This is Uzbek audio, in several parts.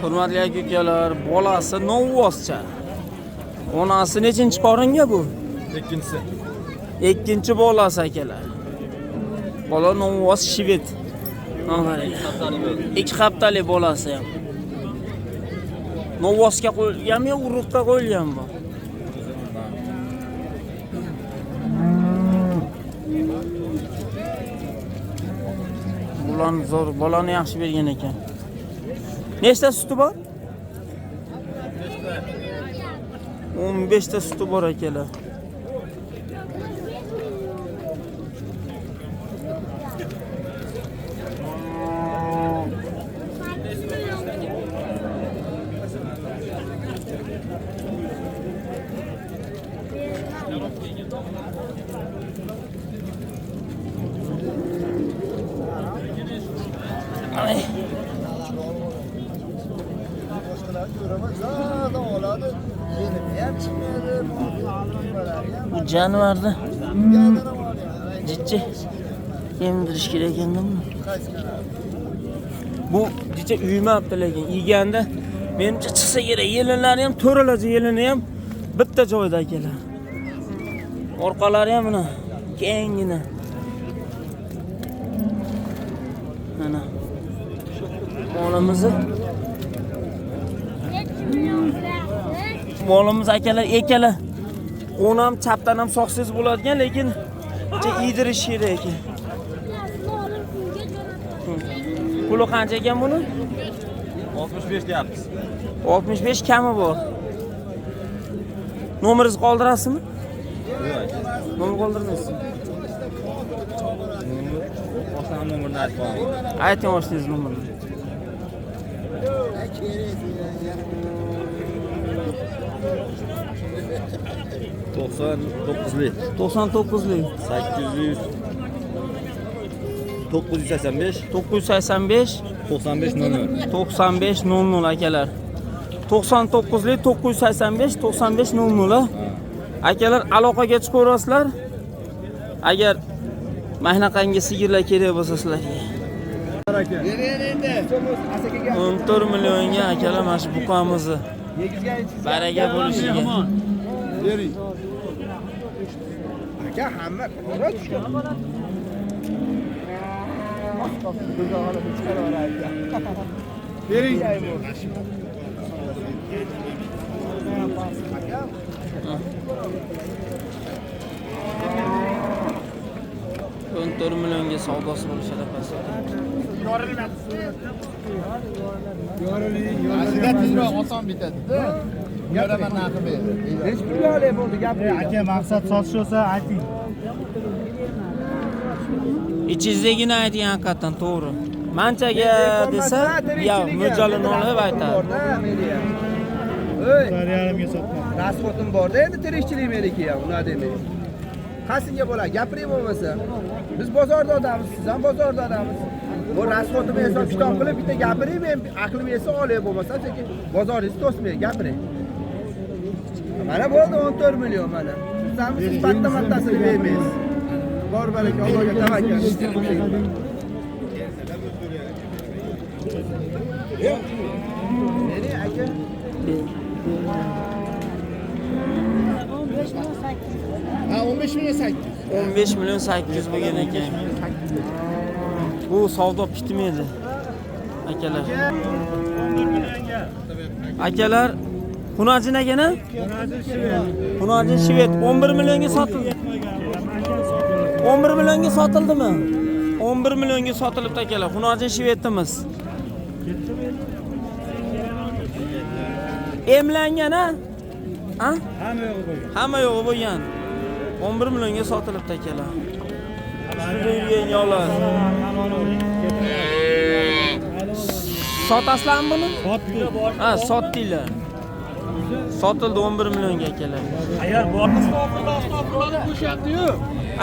Hurmatli aka ukalar, bolasi novvoscha. Onasi nechinchi qoringa bu? Ikkinchisi. Ikkinchi bolasi akalar. Bola novvos shved. Mana 2 haftalik bolasi ham. Novvosga qo'yilganmi yo urug'ga qo'yilganmi bu? Bolani zo'r, bolani yaxshi bergan ekan. Nechta suti bor? 15 ta suti bor akalar. Ay. Bu jonivorni jicha emdirish kerak ekanda buni. Bu jicha uymabdi, lekin yeganda menimcha chiqsa kerak. Yelinlari ham to'ralacha, yelini ham bitta joyda akalar. Orqalari ham mana kenggina. Mana molimizni molimiz akalar, ekala. O'ni ham chapdan ham sog'siz bo'ladigan, lekin yedirish kerak ekan. Puli qancha ekan buni? 65 deyapmiz. 65 kami bor. Nomeringizni qoldirasizmi? Yo'q. Nomer qoldirmaysiz. Oshnam nomerini aytib qo'yaman. Ayting oshnangiz nomerini. 99lik. 99lik. 800 985 985 95 00. 95 00 akalar. 99lik 985 95 00 akalar, aloqaga chiqaverasizlar. Agar mana sigirlar kerak bo'lsa sizlarga. 14 millionga akalar mana shu buqamizni baraka bo'lishiga. Bering. Aka hamma qora tushgan. Bering. O'n 4 millionga savdosi bo'lishi arafasida. Aslida tezroq oson bitadi-da. Yoraman narxi berdi. Hech pulga olay bo'ldi, gapiring. Aka, maqsad sotish bo'lsa ayting. Ichingizdagini ayting haqiqatdan to'g'ri. Manchaga desa, ya mo'ljalini olib aytadi. Ey, 4,5 ga sotmoq. rasxotim borda endi tirikchilik meniki ham, unaqa demang. Qaysiga bo'ladi? Gapiring bo'lmasa. Biz bozorda odamiz, siz ham bozorda odamiz. Bu rasxotimni hisob kitob qilib bitta gapiring, men aqlim yetsa olay bo'lmasa, chunki bozoringizni to'smang, gapiring. Mana bo'ldi 14 million mana. Siz patta-mattasini bermaysiz. Bor baraka, Allohga tavakkal. Bering aka. Ha, 15 million 800. 15 million 800 bo'lgan ekan. Bu savdo bitmaydi. Akalar. Akalar, Hunajin akana? Hunajin shved 11 millionga sotildi. 11 millionga sotildimi? 11 millionga sotilibdi akalar. Hunajin shvedimiz. Emlangan ha? Ha? Hamma yo'g'i bo'lgan. Hamma yo'g'i bo'lgan. 11 millionga sotilibdi akalar. Ustida yurgan yog'lar. Sotasizlarmi buni? Sotdik. Ha, sotdinglar. Sotildi 11 millionga akalar. Agar bor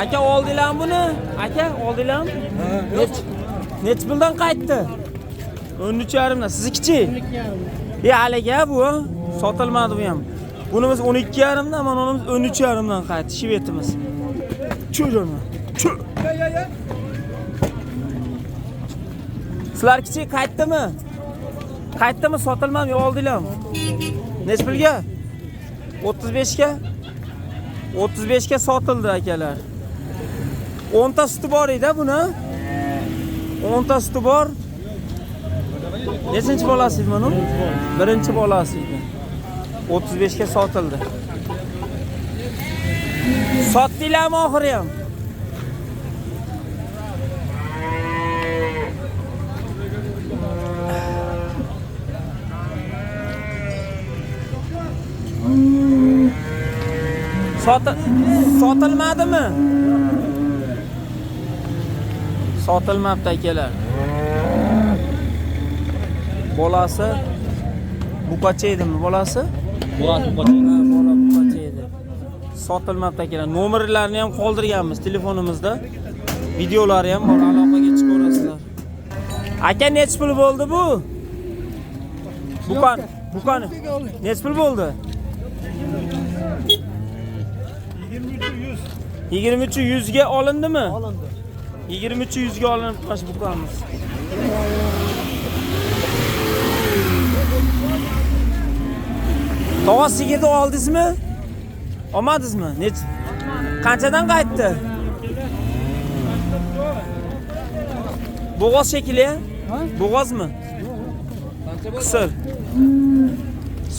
Aka oldinglarmi buni? Aka oldinglarmi? Nech puldan qaytdi? 13,5 dan. Siznikichi? 12,5. E, haliga bu sotilmadi bu ham. Bunimiz 12,5 dan, mana unimiz 13,5 dan qaytdi shvetimiz. Cho'jona. Chu. Sizlar kichik qaytdimi? Qaytdimi, sotilmadimi, yo oldinglarmi? Necha pulga? 35 ga? 35 ga sotildi akalar. 10 ta suti bor edi buni. 10 ta suti bor. Nechinchi bolasi edi buni? Birinchi bolasi edi. 35 ga sotildi. Sotdinglarmi oxiri ham? Sotilmadimi? Sotilmabdi akalar. Bolasi buqacha edimi bolasi? Bola buqacha edi. Sotilmabdi akalar. Nomerlarini ham qoldirganmiz telefonimizda. Videolari ham bor, aloqaga chiqaverasizlar. Aka necha pul bo'ldi bu? Buqan. Necha pul bo'ldi? 23 ga olindimi? Olindi. 23 ga olinib mana shu buqamiz. Tog'a sigirni oldingizmi? Olmadingizmi? Nech? Qanchadan qaytdi? Bo'g'oz shekilli, ha? Bo'g'ozmi? Qisir.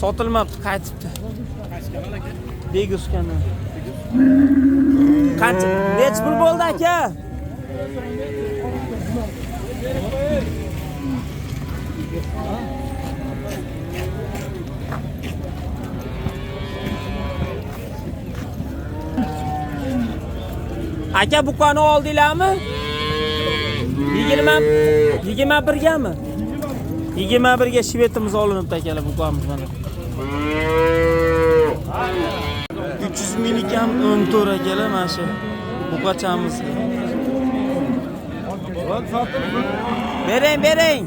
Sotilmabdi, qaytibdi. Beguskani. Qancha? Necha pul bo'ldi aka? Aka buqani oldinglarmi? 21 gami? 21 ga shvetimiz olinibdi akalar, buqamiz mana. 300 minglik ham 14 akalar mana shu buqachamizga. Bering, bering.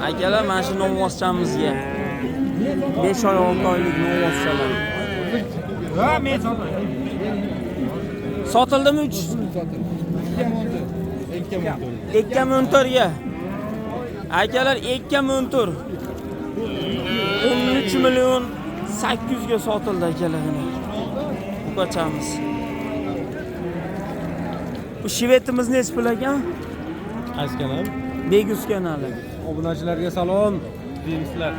Akalar mana shu novvoschamizga 5 oy 6 oylik novvoschalar. Ha, men sotdim. Sotildimi 3? 2 14 ga. Akalar 2 14. 13 million 800 ga sotildi akalar mana. Buqachamiz. Bu shvetimiz necha pul ekan? Qaysi kanal? Begus kanali. Obunachilarga salom. Deymizlar.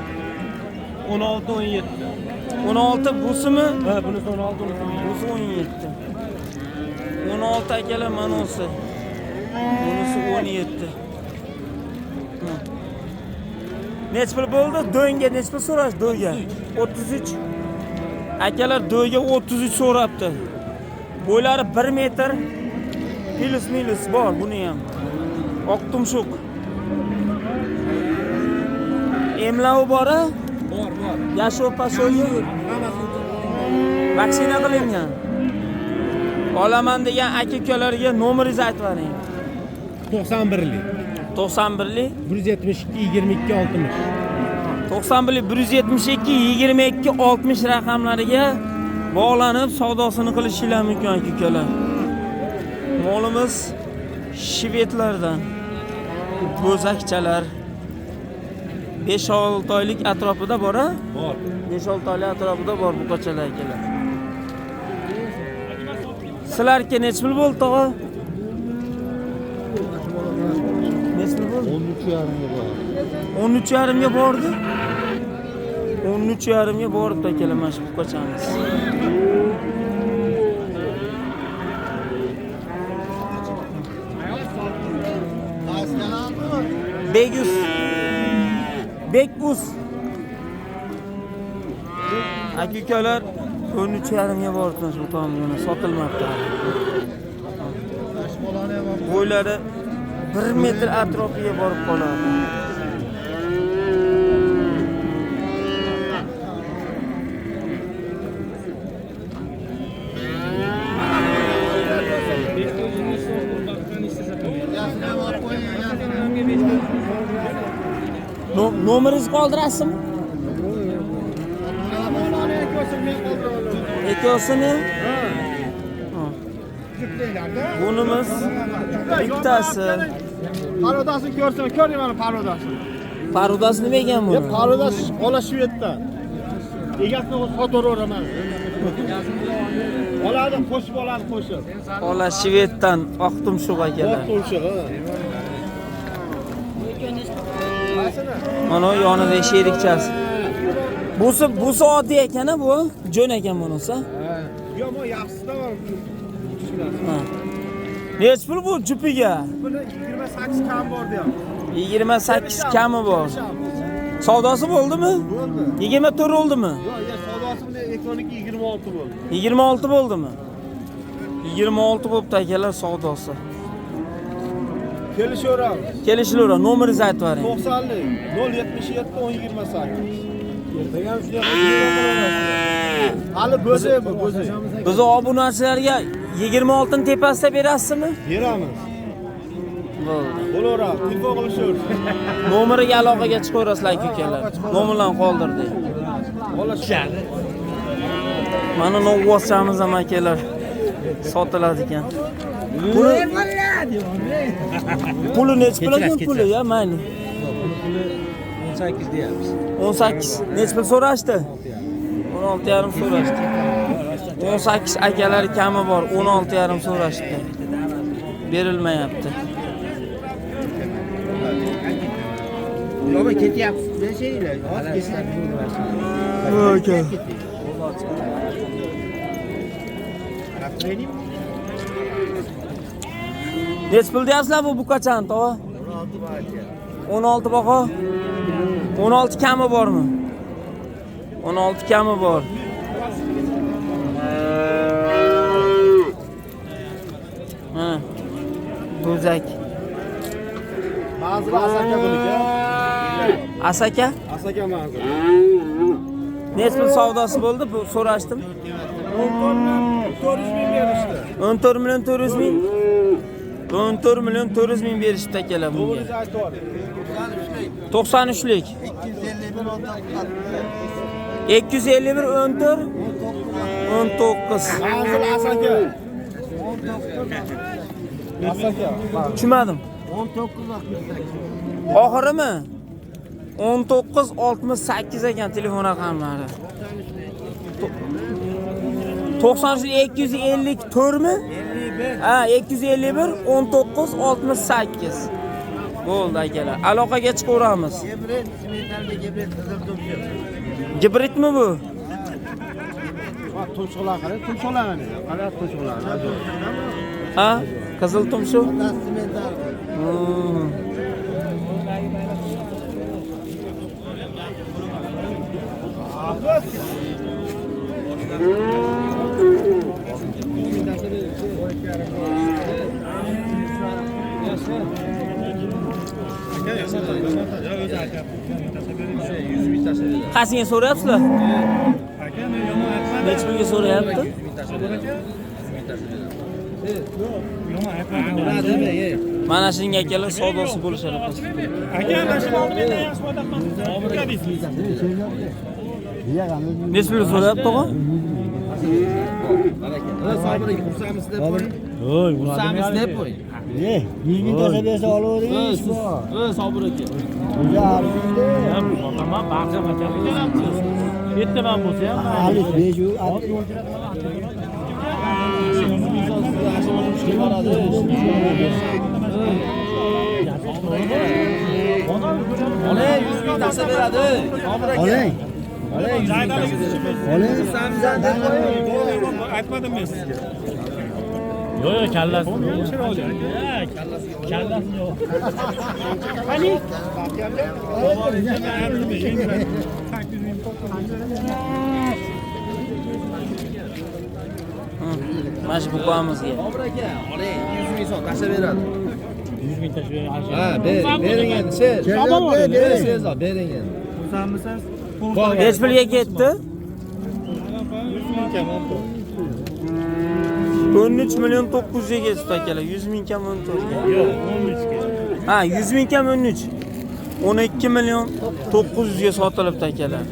16 17. 16 busimi? Ha, bunisi 16, bunisi 17. Busi 17. 16 akalar manosi. Bunisi 17. Necha pul bo'ldi? Do'nga necha pul so'rash do'ga? 33. Akalar do'ga 33 so'rabdi. Bo'ylari 1 metr plus minus bor buni ham. Oq tumshuq. Emlavi bor-a? Bor, bor. Yashil pashoyi. Vaksina qilingan. Olaman degan aka-ukalarga nomeringizni aytib bering. 91lik. 91lik 172 22 60. 91lik 172 22 60 raqamlariga bog'lanib savdosini qilishinglar mumkin aka-ukalar. Molimiz shvedlardan. Bo'zakchalar 5-6 oylik atrofida bor-a? Bor. 5-6 oylik atrofida bor buqachalar akalar. Sizlarga necha pul bo'ldi tog'a? Necha pul bo'ldi? 13,5 ga bordi. 13,5 ga bordi. 13,5 ga boribdi akalar mana shu buqachamiz. Begus. Bekus. Aka-ukalar 13,5 ga boribdi shu tomoni sotilmabdi. Bo'ylari 1 metr atrofiga borib qoladi. Nomeringizni qoldirasizmi? Ikkovsini? Ha. Bunimiz bittasi. Parodasini ko'rsin, ko'ring mana parodasini. Parodasi nima ekan buni? Parodasi ola shvetdan. Egasini sotaveraman. Oladi, qo'shib oladi, qo'shib. Ola shvetdan oq tumshuq akalar. Tumshuq, ha. Mana yonida sherikchasi. Busi oddiy ekan-a bu? Jo'n ekan bunisi. Yo'q, bu yaxshisidan bor. Ha. Nechi pul bu jupiga? Buni 28 kam bor deyapti. 28 kami bor. Savdosi bo'ldimi? Bo'ldi. 24 bo'ldimi? Yo'q, ya savdosi bilan 22 26 bo'ldi. 26 bo'ldimi? 26 bo'pti akalar savdosi. Kelishaveramiz. Kelishilaveradi. Nomeringizni aytib yuboring. 90lik 077 1028. Hali bo'zi bu, bo'zi. Biz obunachilarga 26 ning tepasida berasizmi? Beramiz. Bo'ldi. Bo'laveradi, telefon qilishaversin. Nomeriga aloqaga chiqaverasizlar aka-ukalar. Nomerlarni qoldirdik. Mana novvoschamiz ham akalar sotiladi ekan. Puli nechi pul ekan puli ya mayli. 18 deyapmiz. 18 nechi pul so'rashdi? 16,5 so'rashdi. 18 akalar kami bor, 16,5 so'rashdi. Berilmayapti. Yo'q, ketyapsiz. Nechaylar? Aka. Nechi pul deyapsizlar bu bukachani tog'a? 16 baho. 16 kami bormi? 16 kami bor. Ha. Go'zak. Manzil Asaka buniki. Asaka? Asaka manzil. Nechi pul savdosi bo'ldi? Bu so'rashdim. 14 ming berishdi. 14 million 400 ming. 14 million 400 ming berishibdi akalar bunga. To'g'ri aytib oling. 93lik. 251 14 19. Manzil Asaka. Asaka. Tushunmadim. 19 Oxirimi? 19 68 ekan telefon raqamlari. 93 254 mi? Ha, 251 19 68. Bo'ldi akalar. Aloqaga chiqaveramiz. Gibrid, smetalli gibrid qizil tumshuq. Gibridmi bu? Ha, tumshuqlar qarang, tumshuqlar qani? Qarang tumshuqlar. Ha? Qizil tumshuq? Smetal. Qaysiga so'rayapsizlar? Nechi pulga so'rayapti? Mana shunga akalar savdosi bo'lishadi. Aka, mana shuni oldi mendan yaxshi foydalanasiz. Nechi pulga so'rayapti tog'a? Voy, xursandmiz deb qo'y. 100 ming tashlab bersa olavering. Sobir aka. O'zi arziydi. Sotaman, baqirma, Yettaman bo'lsa ham. Alif 5 yu Ola 100 ming tashlab beradi. Sobir aka. Oling. Ola 100 ming tashlab beradi. Oling. Aytmadim men sizga. Yo'q, yo'q, kallasi. Chiroyli. Kallasi yo'q. Qani? Mana shu buqamizga. Sobir aka, oling 100 ming so'm tashlab beradi. 100 ming tashlab beradi. Ha, bering endi, sher. Bering. Sherzod, bering endi. Nechi pulga ketdi? 100 ming kam 13 million 900 ga ketdi akalar. 100 ming kam 14 ga. Yo'q, 13 ga. Ha, 100 ming kam 13. 12 million 900 ga sotilibdi akalar.